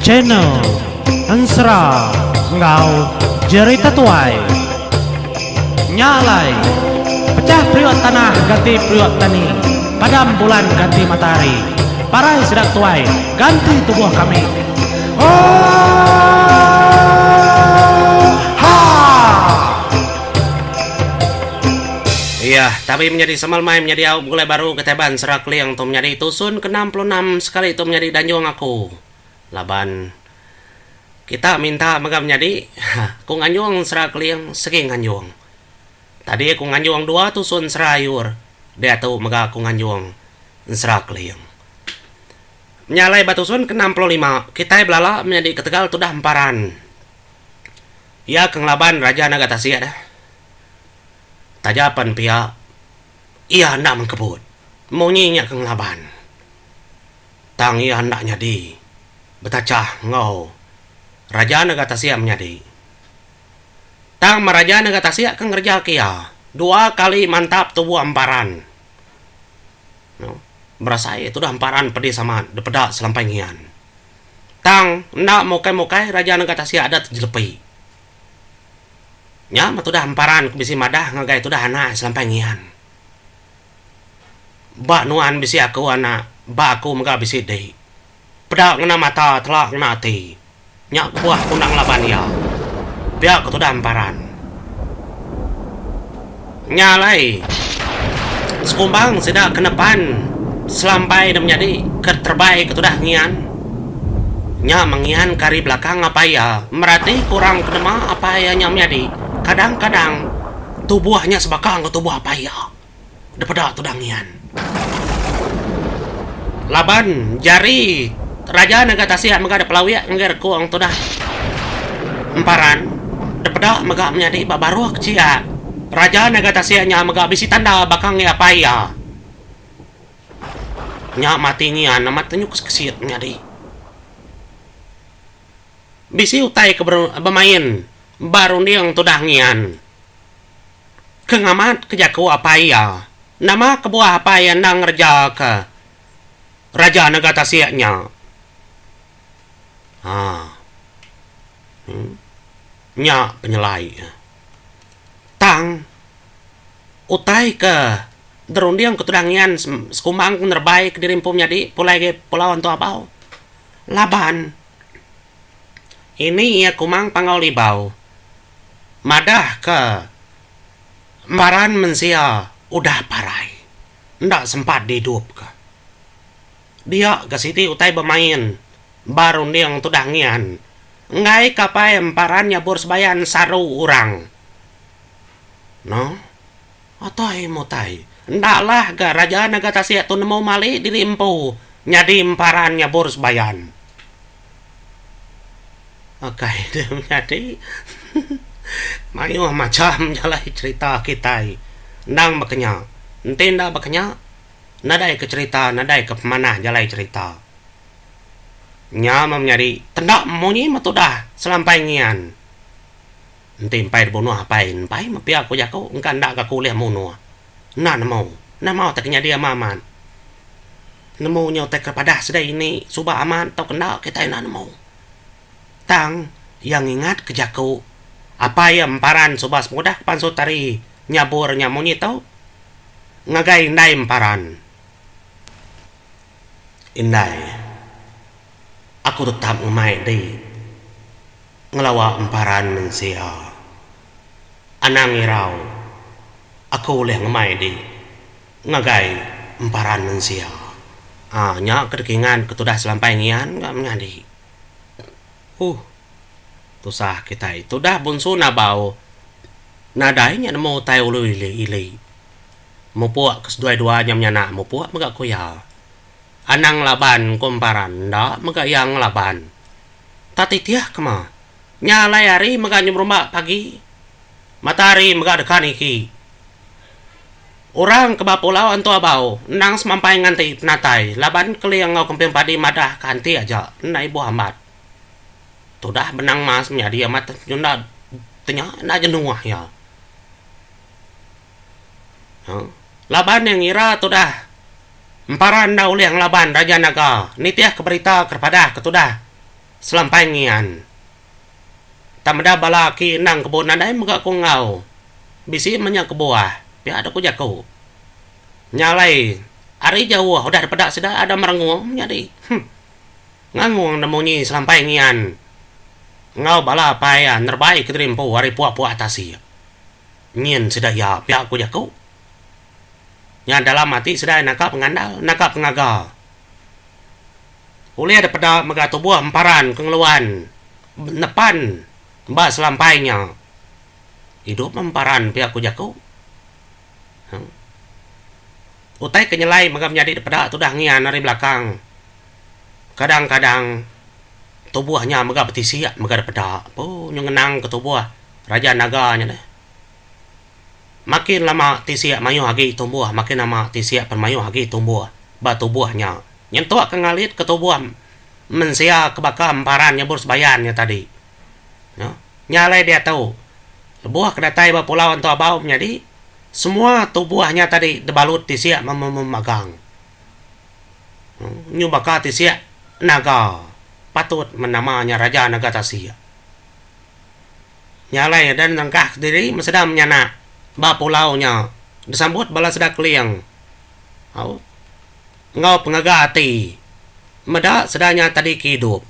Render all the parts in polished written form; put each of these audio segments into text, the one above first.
Channel Ensera enggau Jerita Tuai. Nya alai, pechah periuk tanah ganti periuk tani, padam bulan ganti matahari, parai sida tuai ganti tubuh kami. Oohaa! Iya, tabi menyadi sama lemai menyadi au begulai baru kitai ba ensera keling tu menyadi tusun ke 66 sekali tu menyadi danjung aku laban kita minta mega menyadi aku nganjung ensera keling segi nganjung. Tadi aku nganjung dua tusun ensera ayur diatu mega aku nganjung ensera keling. Nya alai ba tusun ke 65 kitai belala menyadi ketegal tudah emparan iya ke ngelaban Raja Naga Tasik deh. Taja pan pia, iya enda mengkebut munyi nya ke ngelaban. Tang iya enda nyadi betachah enggau Raja Nega Tasik menyadi. Tang meh Raja Nega Tasik ke ngereja ke iya dua kali mantap tubuh emparan. Berasai tudah emparan pedis amat dipeda selampai ngian. Tang enda mukai-mukai Raja Nega Tasik ada tejelepi. Nya meh tudah emparan ke bisi madah ngagai tudah anak selampai ngian. Ba nuan bisi aku anak, ba aku mega bisi dik. Peda ngena mata tela ngena ati. Nya kebuah aku enda ngelaban iya. Pia ke tudah emparan. Nya alai sekumbang sida ke nepan selampai ne menyadi ke terebai ke tudah ngian. Nya mengian ke ari belakang apai iya merati ke orang ke nema apai iya nya menyadi kadang-kadang tubuh nya sebaka enggau tubuh apai iya depeda tudah ngian. Laban jari raja nega tasik mega depelawik ngagai rekung tudah emparan depeda mega menyadi ba baruh kechia raja nega tasik nya mega bisi tanda baka enggi apai iya. Nya mati ngian amat tenyu kesit menyadi. Bisi utai ke bemain ba runding tudah ngian. Ke ngamat ke jaku apai iya. Nama kebuah apai iya enda ngereja ke Raja Nega Tasik nya? Haa. Nya penyelai. Tang utai ke derunding ke tudah ngian sekumbang ke nerebai ke diri empu menyadi pulai agi Pulau Antu Abau laban ini iya Kumang Panggau Libau madah ke embaran mensia udah parai enda sempat diidup ka. Dia ga siti utai bemain ba runding tudah ngian enggai ka apai emparan nyabur sebayan saru orang. No. Atai mutai. Enda lah ga Raja Naga Tasik tu nemu mali diri empu nyadi emparan nyabur sebayan. Akai deh menyadi. Mayuh macham jalai cherita kitai endang baka nya. Enti enda baka nya nadai ke cherita nadai ke pemanah jalai cherita. Nya meh menyadi tenda munyi meh tudah selampai ngian. Enti empai dibunuh apai empai meh pia ku jaku engka enda ga ku ulih munuh. Enda nemu. Nama utai ke nyadi amat amat. Nemu nya utai ke padah sida ini suba amat tauka enda kitai enda nemu. Tang iya ngingat ke jaku apai iya emparan suba sepengudah ke pansut ari nyabur nya munyi tu ngagai indai emparan. Indai aku tetap ngemai di. Ngelawa emparan mensia. Anang irau, aku ulih ngemai di ngagai emparan mensia. Aa nya ke dikingan ke tudah selampai ngian ga menyadi. Huh. Tusah kitai tudah bunsu nabau nadai nya nemu utai ulu ili ili. Mupuk ke seduai dua nya menyanak mupuk mega ku iya. Anang ngelaban ku emparan enda mega iya ngelaban. Tak titih ke ma. Nya alai hari mega nyerumba pagi. Matahari mega deka niki. Orang ke ba pulau Antu Abau endang semampai nganti penatai laban Keling enggau Kemping Padi madah ke anti aja enda ibuh ambat. Tudah benang mas menyadi amat nyunda tenya enda jenuh iya. Laban iya ngira tudah. Empara enda ulih ngelaban Raja Naga nitihka berita ke padah ke tudah Selampai Ngian. Tang meda bala aki endang kebun nadai mega ku enggau. Bisi meh nya kebuah, pia deh ku jaku. Nya alai ari jauh udah dipeda sida ada merengung nyadi. Huh. Ngangung ne munyi Selampai Ngian enggau bala apai iya nerebai kediri empu ari puak-puak tasik. Nyin sida iya pia ku jaku. Nya dalam ati sida naka pengandal, naka pengaga. Ulih dipeda mega tubuh emparan ke ngeluan nepan ba selampai nya. Idup meh emparan pia ku jaku. Utai ke nyelai mega menyadi dipeda tudah ngian ari belakang. Kadang-kadang tubuh nya mega betisik mega dipeda. Puh nyu ngenang ke tubuh Raja Naga nya deh. Makin lama tisik mayuh agi tumbuh makin lama tisik pen mayuh agi tumbuh ba tubuh nya. Nyentuk ke ngalit ke tubuh mensia ke baka emparan nyebur sebayan nya tadi. Nya alai diatu lebuh ke datai ba Pulau Antu Abau menyadi semua tubuh nya tadi dibalut tisik memagang. Nyu baka tisik naga patut men nama nya Raja Naga Tasik. Nya alai dan nengkah kediri meseda menyanak ba pulau nya disambut bala sida Keling au enggau pengaga ati meda sida nya tadi ke idup.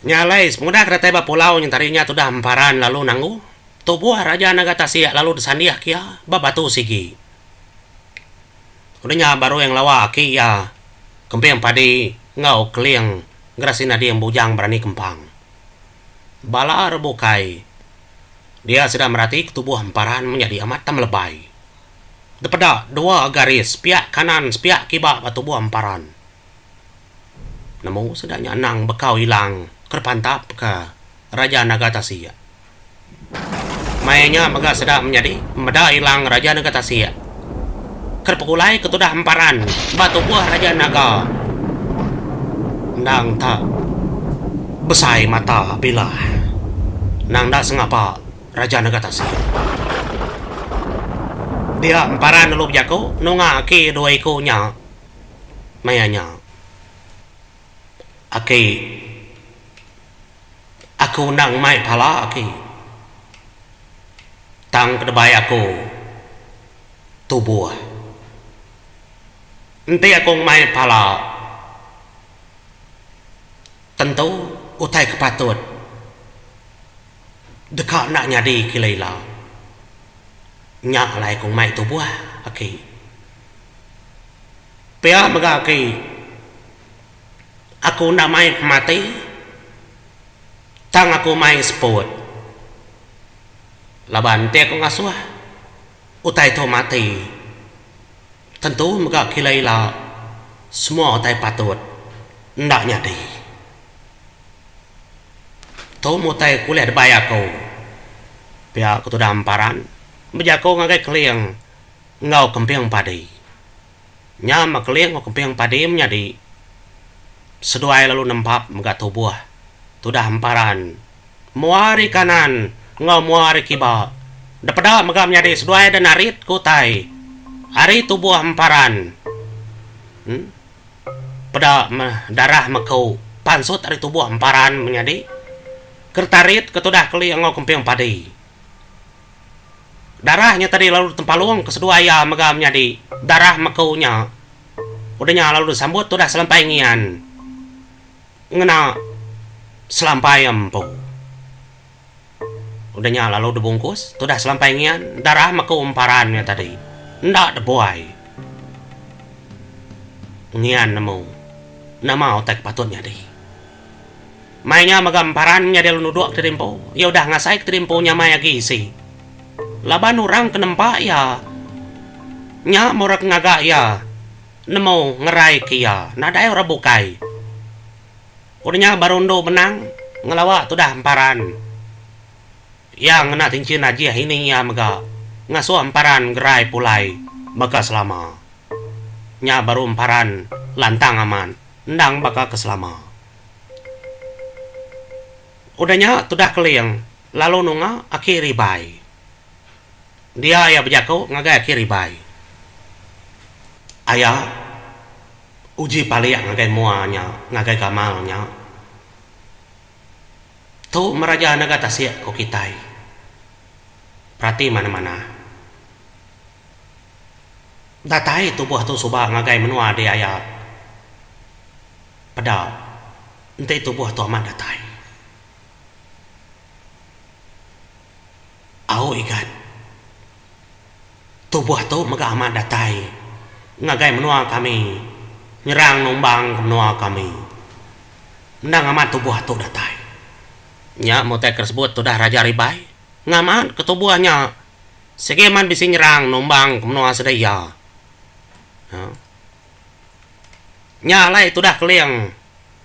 Nya alai sepengudah ke datai ba pulau nya tadi nya tudah emparan lalu nanggu tubuh Raja Naga Tasik lalu disandih ke iya ba batu sigi. Udah nya baru iya ngelawa aki iya Kemping Padi enggau Keling Gerasi Nading Bujang Berani Kempang. Bala re bukai dia sida merati ke tubuh emparan menyadi amat temelebai. Depeda dua garis sepiak kanan sepiak kiba ba tubuh emparan. Nemu sida nya anang bekau ilang ke dipantap ke Raja Naga Tasik. Maya nya mega sida menyadi meda ilang Raja Naga Tasik ke dipegulai ke tudah emparan ba tubuh Raja Naga endang tak besai mata bila endang enda sengapa Raja Naga Tasik. Dia emparan lalu bejaku nunga aki dua iku nya maya nya. Aki aku endang mai pala aki tang ke debai aku tubuh. Enti aku ngemai pala tentu utai ke patut deka enda nyadi ke ila ila. Nya alai aku ngemai tubuh aki. Pia mega aki aku enda mai pemati tang aku mai seput laban enti aku ngasuh utai tu mati tentu mega kila ila semua utai patut enda nyadi. Tu meh utai ke ulih dibai aku pia ku tudah Emparan bejaku ngagai Keling enggau Kemping Padi. Nya meh Keling enggau Kemping Padi menyadi seduai lalu nempap mega tubuh tudah Emparan mua ari kanan enggau mua ari kiba. Depeda mega menyadi seduai da narit ke utai ari tubuh Emparan. Em peda meh darah meku pansut ari tubuh Emparan menyadi ke tarit ke tudah Keling enggau Kemping Padi. Darah nya tadi lalu ditempalung ke seduai iya mega menyadi darah meku nya. Udah nya lalu disambut tudah selampai ngian ngena selampai empu. Udah nya lalu dibungkus tudah selampai ngian darah meku emparan nya tadi enda dibuai. Ngian nemu nama utai ke patut nyadi. Mai nya mega emparan menyadi lalu nuduk ke diri empu. Iya udah ngasai ke diri empu nyamai agi isi. Laban orang ke nempa iya nya meh orang ke ngaga iya nemu ngerai ke iya nadai orang bukai. Udah nya baru endu menang ngelawa tudah emparan. Iya ngena tinchin ajih ini iya mega ngasuh emparan gerai pulai baka selama. Nya baru emparan lantang amat endang baka ke selama. Udah nya tudah Keling lalu nunga Aki Ribai. Dia iya bejaku ngagai Aki Ribai. Aya, uji palik ngagai mua nya, ngagai gamal nya. Tu meraja naga tasik ku kitai. Perati manah-manah. Datai tubuh tu suba ngagai menua di aya. Peda, enti tubuh tu amat datai. Au Igat. Tubuh tu mega amat datai ngagai menua kami nyerang numbang ke menua kami. Endang amat tubuh tu datai. Nya meh utai ke disebut tudah Raja Ribai. Ngamat ke tubuh nya sigi amat bisi nyerang numbang ke menua sida iya. Nya alai tudah Keling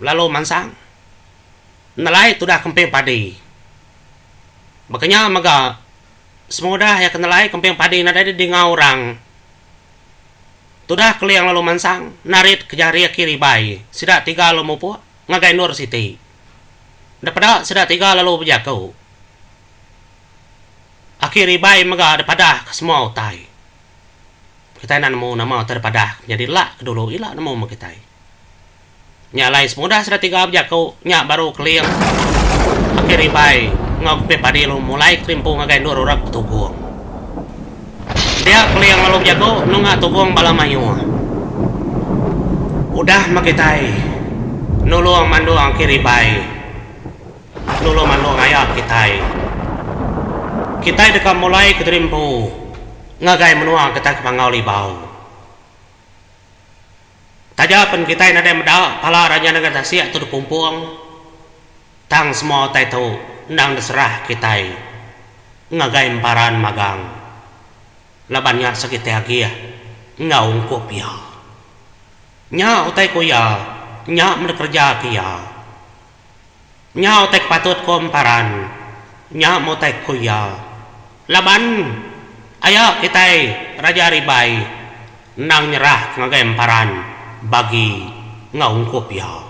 lalu mansang nelai tudah Kemping Padi. Baka nya mega Semudah iya ke nelai kemping padi nadai didinga orang. Tudah Keling lalu mansang narit ke jari aki Ribai sida tiga lalu mupuk ngagai endur siti. Depeda sida tiga lalu bejaku. Aki Ribai mega dipadah ke semua utai. Kitai enda nemu nama utai dipadah ke nyadi lak ke dulu ila nemu meh kitai. Nya alai semudah sida tiga bejaku nya baru Keling, Aki Ribai enggau Kepit Padi lalu mulai keterimpu ngagai endur orang ke betugung. Dia Keling lalu bejaku nunga tugung bala mayuh. Udah meh kitai nulung mandung Aki Ribai, nulung mandung aya kitai. Kitai deka mulai keterimpu ngagai menua kitai ke Panggau Libau. Taja pen kitai nadai meda pala Raja Nengah Tasik tu dipumpung, tang semua utai tu endang diserah kitai ngagai emparan magang laban nya sekitai agih enggau ungkup iya. Nya utai ku iya, nya meda kereja ke iya. Nya utai ke patut ko emparan, nya meh utai ku iya. Laban aya kitai Raja Ribai endang nyerah ngagai emparan bagi enggau ungkup iya.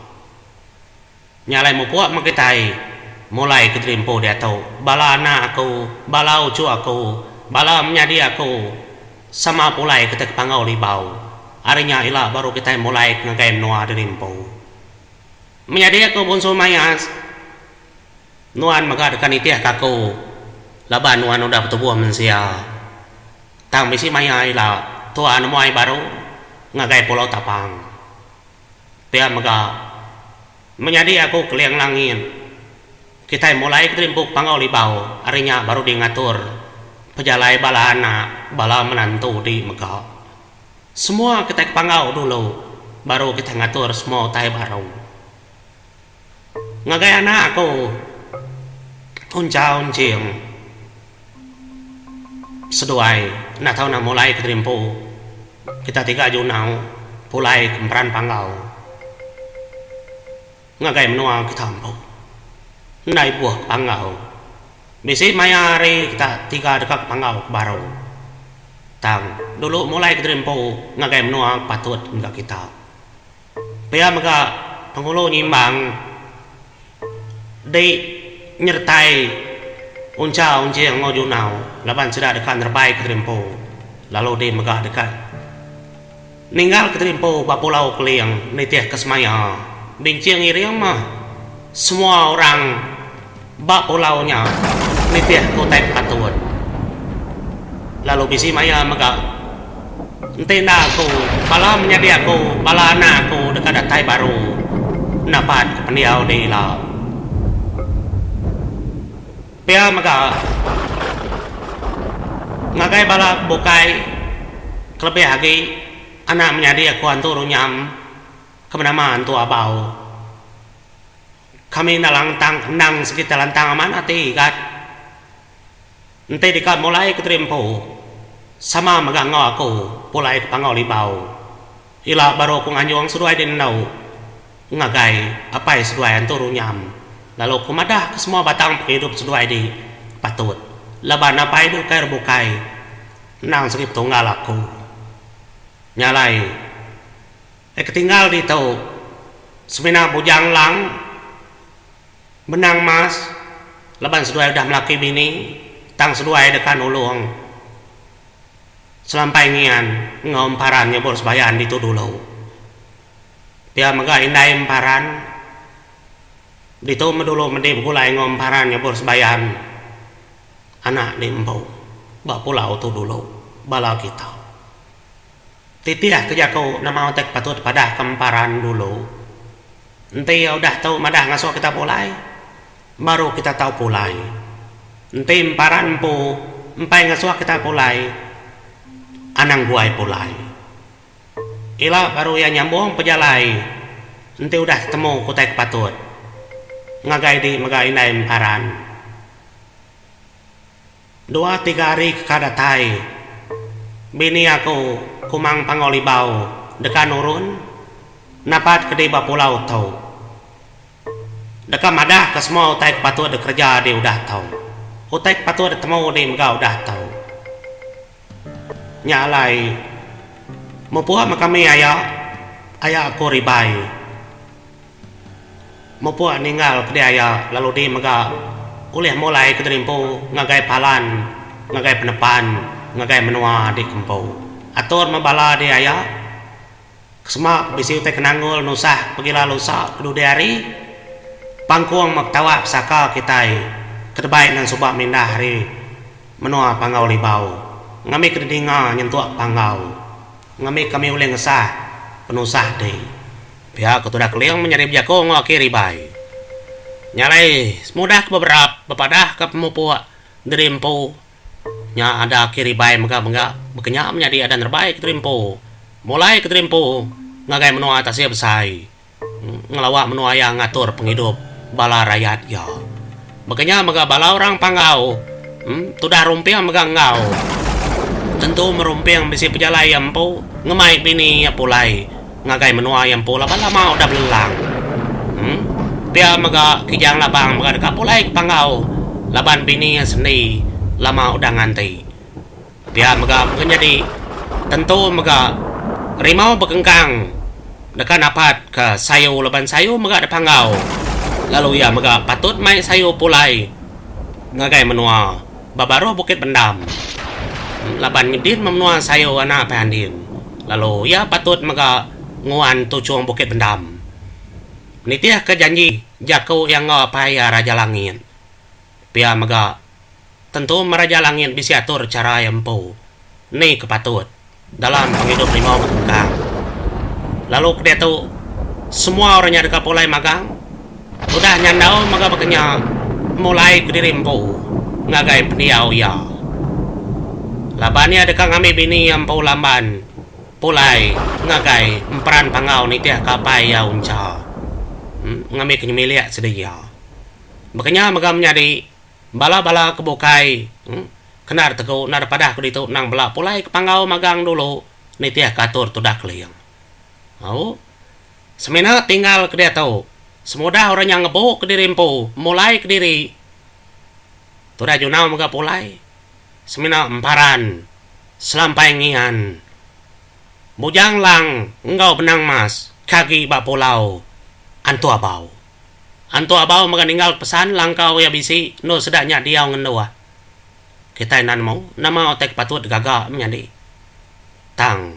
Nya alai mupuk meh kitai mulai ke diri empu diatu, bala anak aku, bala uchu aku, bala menyadi aku sama pulai kitai ke Panggau Libau. Ari nya ila baru kitai mulai ke ngagai menua diri empu. Menyadi aku Bunsu Mayas, nuan mega deka nitihka aku laban nuan udah betubuh mensia. Tang bisi maya ila tua nemuai baru ngagai Pulau Tapang. Pia mega, menyadi aku Keling Langit, kitai mulai ke Terimpuk Panggau Libau ari nya baru di ngatur pejalai bala anak bala menantu di mega. Semua kitai ke panggau dulu baru kitai ngatur semua utai baru. Ngagai anak aku Uncha Unching seduai enda tau enda mulai ke terimpu kita tiga junau pulai ke Emperan Panggau ngagai menua kita empu. Enda ibuh ke Panggau. Bisi maya hari kita tiga deka ke Panggau ke baru. Tang, dulu mulai kediri empu ngagai menua ke patut mega kita. Pia mega Penghulu Nyimbang di nyertai Uncha Unjing enggau Junau laban sida deka nerebai kediri empu lalu di mega deka ninggal kediri empu ba Pulau Keling nitihka semaya Binching Iring mah semua orang Ba pulau nya, nitihka utai ke patut. Lalu bisi maya mega, enti enda aku, bala menyadi aku, bala anak aku deka datai baru napatka pendiau di ila. Pia mega, ngagai bala ke bukai, kelebih agi anak menyadi aku Antu Runyam ke benama Antu Abau. Kami enda lantang endang segi telantang amat ati igat. Enti deka mulai ke diri empu, sama mega enggau aku pulai ke Panggau Libau. Ila baru aku nganjung seduai di endu ngagai apai seduai Antu Runyam lalu aku madah ke semua batang pengidup seduai di patut laban apai di ukai rebukai endang segi petunggal aku. Nya alai. Ai ketinggal ditu semina Bujang Lang menang mas laban seduai udah melaki bini tang seduai deka nulung. Selampai ngian enggau emparan nyebur sebayan ditu dulu. Pia mega indai emparan ditu meh dulu medi begulai enggau emparan nyebur sebayan anak di empu ba pulau tu dulu bala kita. Titih ke jaku nama utai ke patut padah ke emparan dulu. Enti iya udah tu madah ngasuh kita pulai, baru kita tau pulai. Enti emparan empu empai ngasuh kita pulai, anang guai pulai. Ila baru iya nyambung pejalai enti udah tetemu ke utai ke patut ngagai di mega indai emparan. Dua tiga hari ke ka datai, bini aku Kumang Panggau Libau deka nurun napat ke di ba pulau tu. Deka madah ke semua utai ke patut dikereja di udah tu. Utai ke patut ditemu di mega udah tu. Nya alai, mupuk meh kami aya, aya aku ribai. Mupuk ninggal ke diaya lalu di mega ulih mulai ke derimpu ngagai palan ngagai penepan ngagai menua di kempu. Atur meh bala diaya ke sema ke bisi utai ke nanggul nusah pegila lusa ke dudi hari pangkung meh ketawa pesaka kitai ke debai nan suba mindah ari menua Panggau Libau ngambi ke didinga nyentuk Panggau ngambi kami ulih ngesah penusah ti. Pia ke tudah Keling menyadi bejaku enggau Aki Ribai. Nya alai semudah ke beberap bepadah ke pemupuk diri empu nya ada Aki Ribai mega mega bekenya menyadi adan rebai ke diri empu mulai ke diri empu ngagai menua tasik besai ngelawa menua iya ngatur pengidup bala rayat iya. Bekenya mega bala orang Panggau tudah Rumping mega enggau tentu merumping bisi pejalai iya empu ngemai bini iya pulai. Ngagai menua iya empu laban lama udah belelang. Em. Pia mega Kijang Labang mega deka pulai ke Panggau laban bini iya sendi lama udah nganti. Pia mega mega nyadi tentu mega Rimau Bekengkang deka napat ke sayu laban sayu mega da Panggau lalu iya mega patut mai sayu pulai ngagai menua ba baruh Bukit Bendam laban nyedin meh menua sayu anak Apai Andin lalu iya patut mega nguan tuchung Bukit Bendam nitihka janji jaku iya enggau apai iya Raja Langit. Pia mega tentu meh Raja Langit bisi atur chara iya empu ni ke patut dalam pengidup rimau betungkang. Lalu ke diatu semua orang nya deka pulai magang udah nyandau mega baka nya mulai kediri empu ngagai pendiau iya. Laban iya deka ngambi bini iya empu lamban pulai ngagai emperan panggau nitihka apai iya Uncha ngambi ke nyemilik sida iya. Baka nya mega menyadi Bala-bala ke bukai kena ditegu enda dipadah ku ditu endang bela pulai ke panggau magang dulu nitihka atur tudah Keling. Au. Semina tinggal ke diatu semudah orang nya ngebu kediri empu mulai kediri. Tudah Junau mega pulai semina emparan selampai ngian Bujang Lang enggau Benang Mas ke agi ba pulau Antu Abau. Antu Abau mega ninggal pesan langkau iya bisi endur sida nya diau ngenduh. Kitai enda nemu nama utai ke patut digaga menyadi. Tang,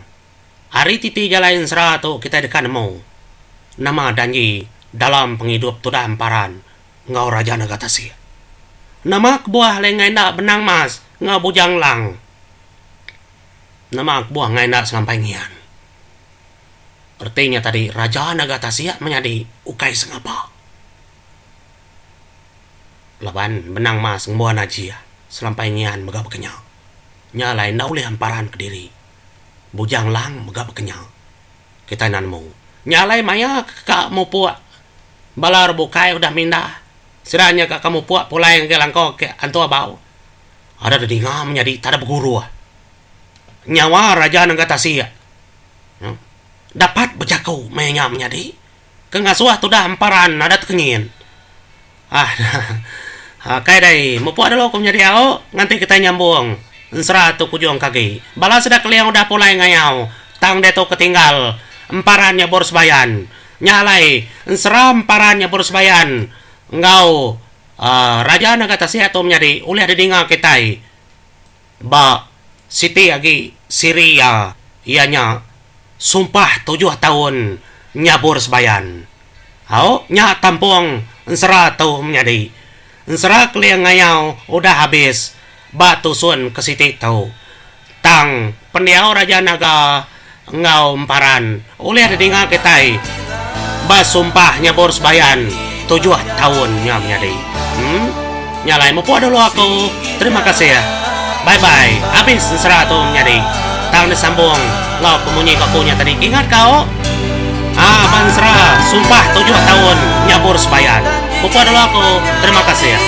ari titi jalai ensera tu kitai deka nemu nama danji dalam pengidup tudah emparan enggau Raja Naga Tasik. Nama kebuah alai enggai enda Benang Mas enggau Bujang Lang? Nama kebuah enggai enda Selampai Ngian? Reti nya tadi Raja Naga Tasik menyadi ukai sengapa. Laban Benang Mas ngembuan ajih selampai ngian mega bekenya. Nya alai enda ulih emparan kediri. Bujang Lang mega bekenya. Kitai enda nemu. Nya alai maya ke ka mupuk bala orang bukai udah mindah sida nya ka mupuk pulai ngagai langkau ke Antu Abau. Ada dedinga menyadi tada beguruh. Nyawa Raja Naga Tasik. Dapat bejaku meh nya menyadi ke ngasuh tudah emparan adat tekenyit. Ah kai dai mupuk dulu ku menyadi au nganti kitai nyambung ensera tu kujung ke agi. Bala sida keling udah pulai ngayau tang diatu ke tinggal emparan nya bur sebayan. Nya alai ensera emparan nya bur sebayan enggau aaa Raja Naga Tasik tu menyadi ulih didinga kitai ba siti agi. siri iya, iya nya Sumpah Tujuh Taun Nyabur Sebayan. Au, nya tampung ensera tu menyadi. Ensera Keling Ngayau udah abis ba tusun ke siti tu. Tang, pendiau Raja Naga enggau Emparan ulih didinga kitai ba Sumpah Nyabur Sebayan tujuh taun nya menyadi. Em, nya alai mupuk dulu aku. Terima kasih. Bye bye. Abis ensera tu menyadi. Tang disambung enggau pemunyi ku aku nya tadi. Kingat ka au. Aa ba ensera Sumpah Tujuh Taun Nyabur Sebayan. Mupuk dulu aku. Terima kasih.